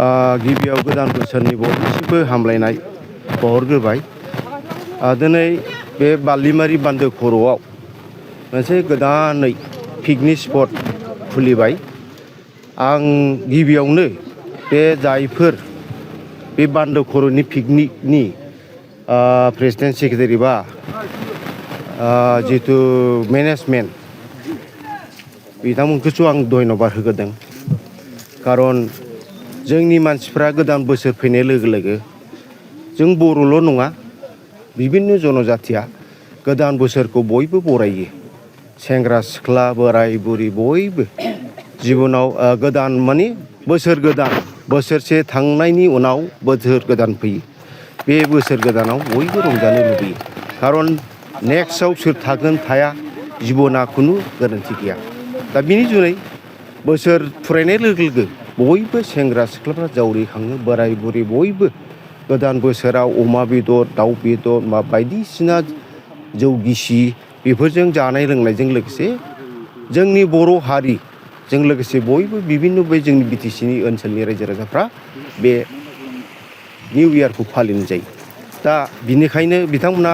गिबियाव गोदान बोसोरनि बयनिसिमबो हामलायनाय बावहरग्रोबाय। दिनै बे बालिमारि बान्दो खर'आव मोनसे गोदानै पिकनिक स्पट खुलिबाय। आं गिबियावनो बे जायफोर बे बान्दो खर'नि पिकनिकनि प्रेसिडेन्ट सेक्रेटारि बा जितु मेनेजमेन्ट बिथांमोनखौसो आं धन्यबाद होग्रोदों। खारन जोंनि मानसिफ्रा गोदान बोसोर फैनाय लोगो लोगो जों बर'ल' नङा बिभिन्न जनजातिया गोदान बोसोरखौ बयबो बरायो। सेंग्रा सिख्ला बोराय बुरि बयबो जिबनाव गोदान माने बोसोर गोदान बोसोरसे थांनायनि उनाव बोसोर गोदान फैयो। बे बोसोर गोदानाव बयबो रंजानो लुबैयो। खारन नेक्स्टआव सोर थागोन थाया जिबना खुनु गोरोन्थि गैया। दा बिनि जुनै बोसोर फुरायनाय लोगो लोगो बयबो सेंग्रा सिख्लाफ्रा जावरिखाङो बोराय बुरि बयबो गोदान बोसोराव अमा बेदर दाउ बेदर बायदिसिना जौ गिसि बेफोरजों जानाय लोंनायजों लोगोसे जोंनि बर' हारिजों लोगोसे बयबो बिभिन्न बे जोंनि बिटिसिनि ओनसोलनि रायजो राजाफ्रा बे निउ इयारखौ फालिनाय जायो। दा बिनिखायनो बिथांमोना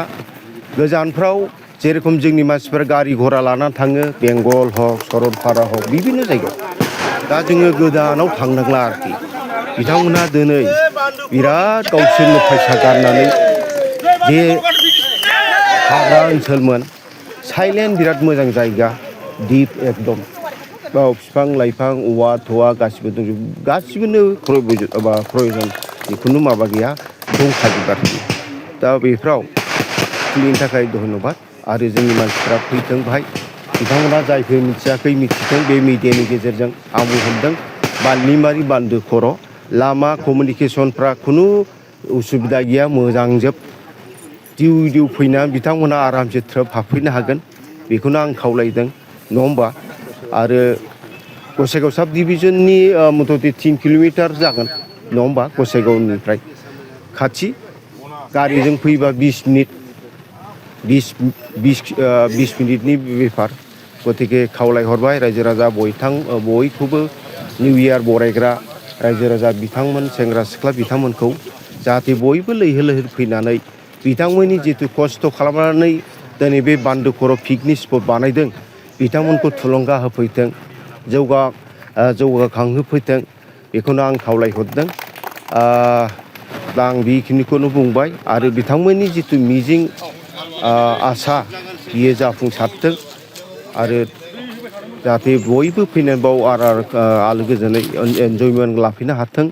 गोजानफ्राव जेरखम जोंनि मानसिफोरा गारि घरा लानानै थाङो बेंगल हक सरलपारा हक बिभिन्न जायगायाव। दा जोङो गोदानाव थांनांला आरोखि। बिथांमोनहा दिनै बिराद गावसोरनो फैसा गारनानै जे हाग्रा ओनसोलमोन साइलेन्ट बिराद मोजां जायगा दिप एकदम बाव बिफां लाइफां औवा थौवा गासिबो दंजोबो गासिबोनो प्रयजन जिखुनु माबा गैया दंखाजोबो आरोखि। दा बेफ्राव खुलिनो थाखाय धन्यबाद आरो जोंनि मानसिफ्रा फैथों बाहाय बिथांमोना जायफोर मिथियाखै मिथिथों बे मिडियानि गेजेरजों आंबो हमदों बालिमारि बान्दो खर' लामा कमिउनिकेसनफ्रा खुनु उसुबिदा गैया मोजांजोब दिउ फैनानै बिथांमोना आरामसे ट्रोब हाबफैनो हागोन बेखौनो आं खावलायदों नङा होमबा। आरो गसाइगाव साब डिभिजननि मथथे 3 किल'मिटार जागोन नङा होमबा। गसाइगावनिफ्राय खाथि गारिजों फैबा 20 मिनिटनि बेफार। गतिके खावलायहरबाय रायजो राजा बयखौबो निउ इयार बरायग्रा रायजो राजा बिथांमोन सेंग्रा सिख्ला बिथांमोनखौ जाहाथे बयबो लैहोर लैहोर फैनानै बिथांमोननि जितु खस्थ' खालामनानै दिनै बे बान्दो खर' पिकनिक स्पट बानायदों बिथांमोनखौ थुलुंगा होफैथों जौगाखांहोफैथों बेखौनो आं खावलायहरदों। दा आं बेखिनिखौनो बुंबाय आरो बिथांमोननि जितु मिजिं आसा बियो जाफुंसारथों आरो जाहाथे बयबो फैनानै बाव आलो गोजोनै एन्जयमेन्ट लाफैनो हाथों।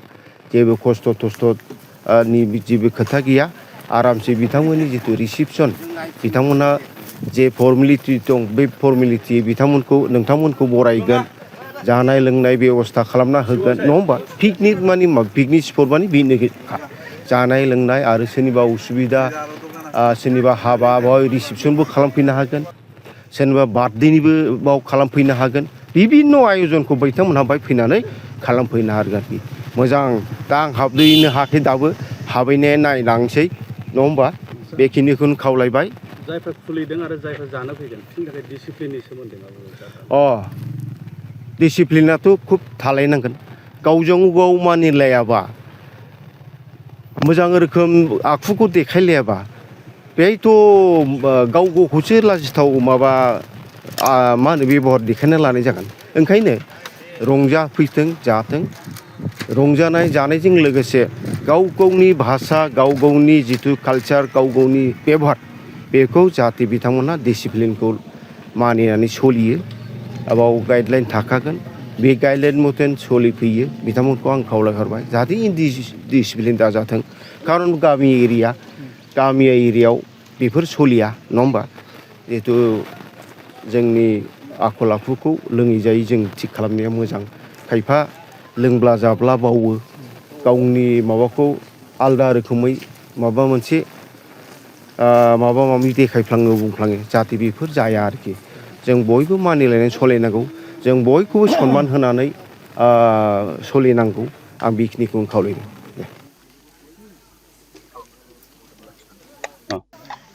जेबो खस्थ' थस्थ'नि जेबो खोथा गैया। आरामसे बिथांमोननि जितु रिसिपसन बिथांमोनहा जे फर्मेलिटि दं बे फर्मेलिटि नोंथांमोनखौ बरायगोन जानाय लोंनाय बेबस्था खालामना होगोन नङा होमबा। पिकनिक माने मा पिकनिक स्पट माने बेनो जानाय लोंनाय आरो सोरनिबा उसुबिदा सोरनिबा हाबा बाव रिसिपसनबो खालामफैनो हागोन सोरनिबा बार्थडेनिबो बाव खालामफैनो हागोन बिभिन्न आयजनखौ बिथांमोनहा बाय फैनानै खालामफैनो हागोन आरोखि। मोजां दा आं हाबहैनो हायाखै दाबो हाबहैनाया नायलांसै नङा होमबा। बेखिनिखौनो खावलायबाय। जायफोर खुलिदों आरो जायफोर जानो फैदों बिनि थाखाय डिसिप्लिननि सोमोन्दै डिसिप्लिनाथ' खुब थालायनांगोन। गावजों गाव मानिलायाबा मोजां रोखोम आखुखौ देखायलायाबा बेहायथ' गाव गावखौसो लाजिथाव माबा मा होनो बेबहार देखायना लानाय जागोन। ओंखायनो रंजाफैथों जाथों रंजानाय जानायजों लोगोसे गाव गावनि भाषा गाव गावनि जितु कालचार गाव गावनि बेबहार बेखौ जाहाथे बिथांमोनहा डिसिप्लिनखौ मानिनानै सोलियो। बाव गाइडलाइन थाखागोन बे गाइडलाइन मथेन सोलिफैयो बिथांमोनखौ आं खावलायहरबाय जाहाथे इनडिसिप्लिन दाजाथों। खारन गामि एरियायाव बेफोर सोलिया नङा होमबा। जिहेथु जोंनि आखल आखुखौ लोङै जायै जों थिग खालामनाया मोजां। खायफा लोंब्ला जाब्ला बावो गावनि माबाखौ आलदा रोखोमै माबा मोनसे माबा माबि देखायफ्लाङो बुंफ्लाङो जाहाथे बेफोर जाया आरोखि। जों बयबो मानिलायनानै सोलिनांगौ जों बयखौबो सनमान होनानै सोलिनांगौ आं बेखिनिखौनो खावलायदों।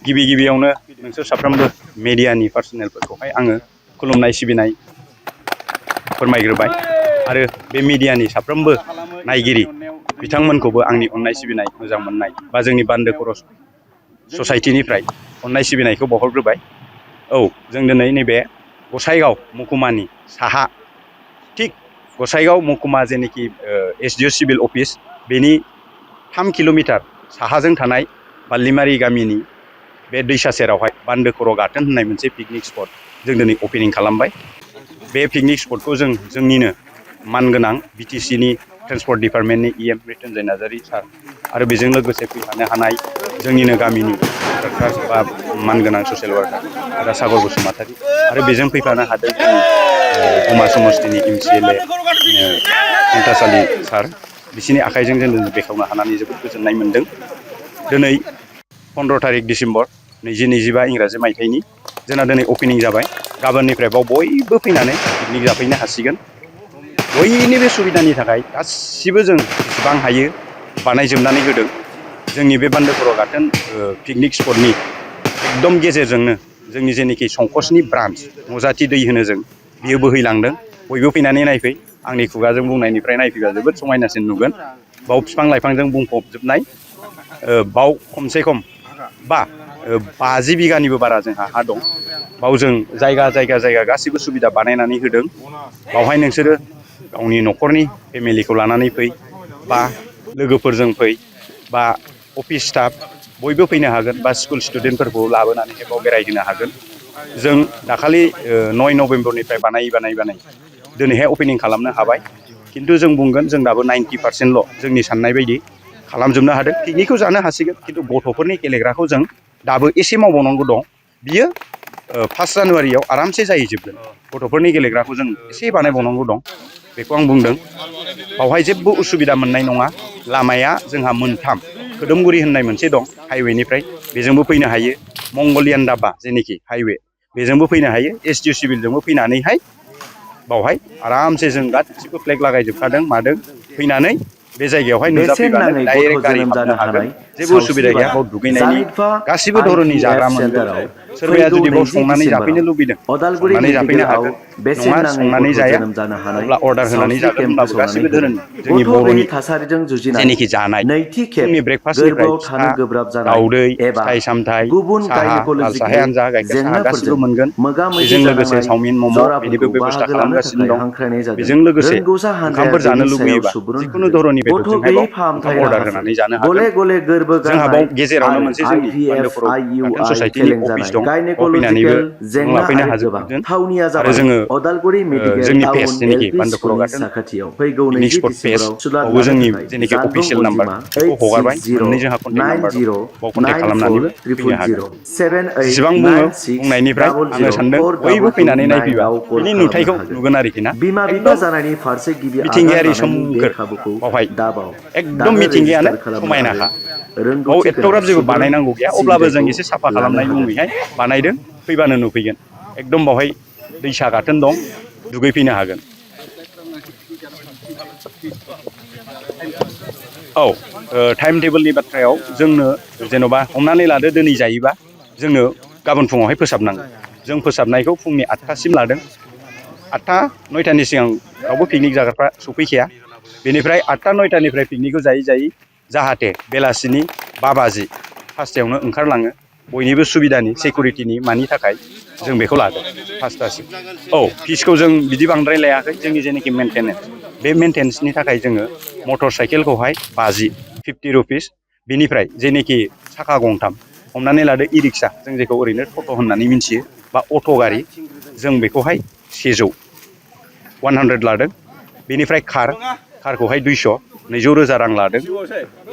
गिबियावनो नोंसोर साफ्रोमबो मेडियानि पार्सनेलफोरखौहाय आङो खुलुमनाय सिबिनाय फोरमायग्रोबाय आरो बे मेडियानि साफ्रोमबो नायगिरि बिथांमोनखौबो आंनि अननाय सिबिनाय मोजां मोननाय बा जोंनि बान्दो खर' ससाइटिनिफ्राय अननाय सिबिनायखौ बावहरग्रोबाय। औ जों दिनै नैबे गसाइगाव महकुमानि साहा थिग गसाइगाव महकुमा जेनोखि SDO सिभिल अफिस बेनि 3 किल'मिटार साहाजों थानाय बाल्लिमारि गामिनि बे दैसा सेरावहाय बान्दो खर' गाथोन होननाय मोनसे पिकनिक स्पट जों दिनै अपेनिं खालामबाय। बे पिकनिक स्पटखौ जोंनिनो मानगोनां BTCनि ट्रेन्सपर्ट डिपार्टमेन्टनि EM मृत्युन्जय नार्जारि सार आरो बेजों लोगोसे फैफानो हानाय जोंनिनो गामिनि कन्ट्राक्टर बा मानगोनां ससियेल वार्कार आदा सागर बसुमतारी आरो बेजों फैफानो हादों जोंनि गुमा समस्तिनि MCLA खन्थासालि सार बिसोरनि आखाइजों जों बेखेवनो हानानै जोबोद गोजोननाय मोनदों। दिनै 15 तारिख डिसेम्बर 2025 इंराजि मायथाइनि जोंना दिनै अपेनिं जाबाय। गाबोननिफ्राय बाव बयबो फैनानै पिकनिक जाफैनो हासिगोन। बयनिबो सुबिदानि थाखाय गासिबो जों जेसेबां हायो बानायजोबनानै होदों। जोंनि बे बान्दो खर' गाथोन पिकनिक स्पटनि एकदम गेजेरजोंनो जोंनि जेनोखि संकसनि ब्रान्स नजाथि दै होनो जों बियो बोहैलांदों। बयबो फैनानै नायफै। आंनि खुगाजों बुंनायनिफ्राय नायफैबा जोबोद समायनासिन नुगोन। बाव बिफां लाइफांजों बुंफबजोबनाय बाव खमसे खम 50 बिगानिबो बारा जोंहा हा दं। बाव जों जायगा गासिबो सुबिदा बानायनानै होदों। बावहाय नोंसोरो गावनि न'खरनि फेमिलिखौ लानानै फै बा लोगोफोरजों फै बा अफिस स्टाफ बयबो फैनो हागोन बा स्कुल स्टुडेन्टफोरखौ लाबोनानैहाय बाव बेरायहोनो हागोन। जों दाखालि 9 नभेम्बरनिफ्राय बानाय दिनैहाय अपेनिं खालामनो हाबाय। खिन्थु जों बुंगोन जों दाबो 90% जोंनि साननाय बायदि खालामजोबनो हादों। पिकनिकखौ जानो हासिगोन खिन्थु गथ'फोरनि गेलेग्राखौ जों दाबो एसे मावबावनांगौ दं। बियो 1 जानुवारियाव आरामसे जाहैजोबगोन। गथ'फोरनि गेलेग्राखौ जों एसे बानायबावनांगौ दं। बेखौ आं बुंदों। बावहाय जेबो उसुबिदा मोननाय नङा। लामाया जोंहा मोनथाम खोदोमगुरि होननाय मोनसे दं हाइवेनिफ्राय बेजोंबो फैनो हायो। मंगलियान दाबा जेनोखि हाइवे बेजोंबो फैनो हायो। SDO सिभिलजोंबो फैनानैहाय बावहाय आरामसे जों गासिबो फ्लेग लागायजोबखादों मादों फैनानै बे जायगायावहाय बेसेन नुजाफैबानो नाङै गथ' डाइरेक्ट गारि जोनोम हाबनो जानो हागोन। हानाय जेबो उसुबिदा सावस्रि गैया। बाथ बाव दुगैनायनि जानिटभा गासिबो धरननि IVF जाग्रा मोनगोन। सेन्टाराव सोरबाया फैगौ जुदि बाव 20 संनानै जाफैनो डिसेम्बराव लुबैदों अदालगुरि संनानै जाफैनो मेडिकेलआव हागोन। बेसेन नङा नाङै संनानै गथ' जाया जोनोम जानो हानाय अब्ला अर्डार होनानै सावस्रि जागोन। केम्प होनब्लाबो फोसावनानै गासिबो होदों। धोरोननि जोंनि गथ' गैयै बर'नि थासारिजों जुजिनाय जेनोखि जानाय नैथि खेब फुंनि ब्रेकफास्टनिफ्राय गोरबोआव फिथा थानो गोब्राब जानाय दाउदै एबा फिथाइ सामथाइ गुबुन साहा लाल साहायानो गायनेकलजिकेल जा गाइखेर साहा गासिबो जेंनाफोरजों मोनगोन। मोगा मोगि बेजों लोगोसे जानांनाय चावमिन मम' बेनिबो जराफोरखौ बेब'स्था बाहागो लानो खालामगासिनो थाखाय दं। हांख्रायनाय जादों। बेजों लोगोसे रोंगौसा हान्जाया ओंखामफोर जानो बेनि सायाव लुबैयोबा सुबुरुन जिखुनु होदों। धरननि गथ' बेदरजोंहाय गैयै बाव ओंखाम फाहामथाय अर्डार राहाफोर होनानै जानो हागोन। गले गले गोरबो जोंहा गारनाय बाव गेजेरावनो आरो मोनसे जोंनि बान्दो IVF खर' गाथोन IUI ससाइटिनि फेलें अफिस जानाय दं। बाव फैनानैबो गायनेकलजिकेल नों जेंना लाफैनो आरो गोबां हाजोबगोन। थावनिया आरो जाबाय जोङो अदालगुरि मेडिकेल जोंनि पेज टाउन जेनोखि LP बान्दो खर' स्कुलनि गाथोन साखाथियाव फैगौ पिकनिक 20 स्पट पेज डिसेम्बराव सुलाद बावबो लानो जोंनि थाखाय जेनोखि जानबुं अफिसियेल नाम्बार अनजिमा बेखौ हगारबाय। मोननै जोंहा कन्टेक्ट नाम्बार दं। बाव कन्टेक्ट खालामनानैबो फैनो हागोन। जेसेबां बुङो बुंनायनिफ्राय आङो सानदों बयबो फैनानै नायफैबा 08096880000 कल बिनि खालामनो नुथायखौ हागोन। नुगोन आरोखि ना। बिमा बिफा एकदम जानायनि फारसे गिबि आगान मिथिंगायारि लानायनि बे सोमखोर खाबुखौ बावहाय दाबाव एकदम दानो मिथिंगायानो रेजिस्टार खालामनो आरो समायनाखा। बाव रोंगौथि गोनां एथ'ग्राब जेबो सुबुरुन बानायनांगौ गैया। अब्लाबो जों सिबिथायखौ एसे साफा लानो खालामनाय हागोन। मुङैहाय बानायदों। फैबानो नुफैगोन। एकदम बावहाय दैसा गाथोन दं दुगैफैनो हागोन। औ टाइम टेबोलनि बाथ्रायाव जोंनो जेन'बा हमनानै लादो दिनै जायोबा जोंनो गाबोन फुङावहाय फोसाबनांगौ। जों फोसाबनायखौ फुंनि 8थासिम लादों। 8था 9थानि सिगां रावबो पिकनिक जाग्राफ्रा सफैखाया। बेनिफ्राय 8था 9थानिफ्राय पिकनिकखौ जायै जायै जाहाथे बेलासिनि 5 बाजि 5थायावनो ओंखारलाङो। बयनिबो सुबिदानि सिकिउरिटिनि मानि थाखाय जों बेखौ लादों 5थासिम। औ फिसखौ जों बिदि बांद्राय लायाखै। जोंनि जेनाखि मेनटेनेन्स बे मेनटेनेन्सनि थाखाय जोङो मटर साइकेलखौहाय 50 रुपिस बिनिफ्राय जेनोखि साखा गंथाम हमनानै लादो इ रिक्सा जों जेखौ ओरैनो टट' होननानै मिथियो बा अट' गारि जों बेखौहाय 100 लादों। बेनिफ्राय कारखौहाय 200 रां लादों।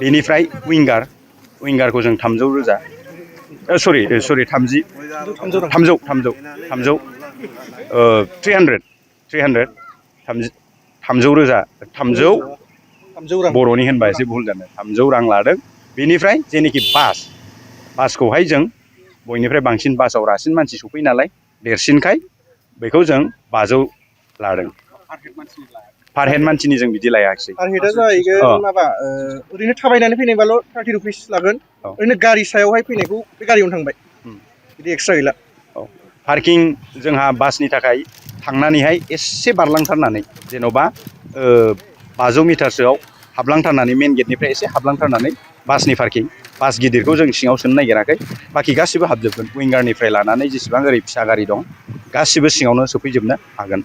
बेनिफ्राय उइंगारखौ जों 300 सरि 30 300 बर'नि होनबा एसे भुल जादों। 300 रां लादों। बेनिफ्राय जेनोखि बासखौहाय जों बयनिफ्राय बांसिन बासाव रासिन मानसि सफैयो नालाय देरसिनखाय बेखौ जों 500 लादों। पार हेड मानसिनि जों बिदि लायाखिसै। पार हेडआ जाहैगोन माबा ओरैनो थाबायनानै फैनायबाल' 30 रुपिस लागोन। औ ओरैनो गारि सायावहाय फैनायखौ बे गारियावनो थांबाय। बिदि एक्सट्रा गैला। औ पार्किं जोंहा बासनि थाखाय थांनानैहाय एसे बारलांथारनानै जेन'बा 500 मिटारसोआव हाबलांथारनानै मेन गेटनिफ्राय एसे हाबलांथारनानै बासनि पार्किं बास गिदिरखौ जों सिङाव सोनो नागिराखै बाखि गासिबो हाबजोबगोन विंगारनिफ्राय लानानै जेसेबां ओरै फिसा गारि दं गासिबो सिङावनो सफैजोबनो हागोन